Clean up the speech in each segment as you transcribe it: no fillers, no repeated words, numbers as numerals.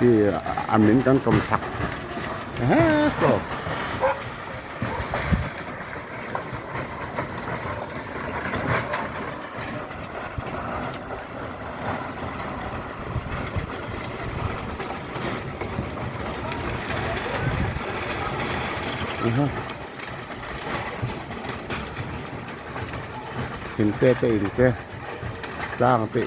Khi a min kan kawm chak ehe saw. In te te in te sang te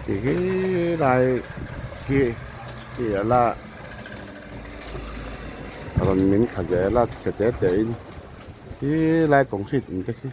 Ti hi lai hi hi ala rawn min thla zel a chhe te te in hi lai concrete in te khi.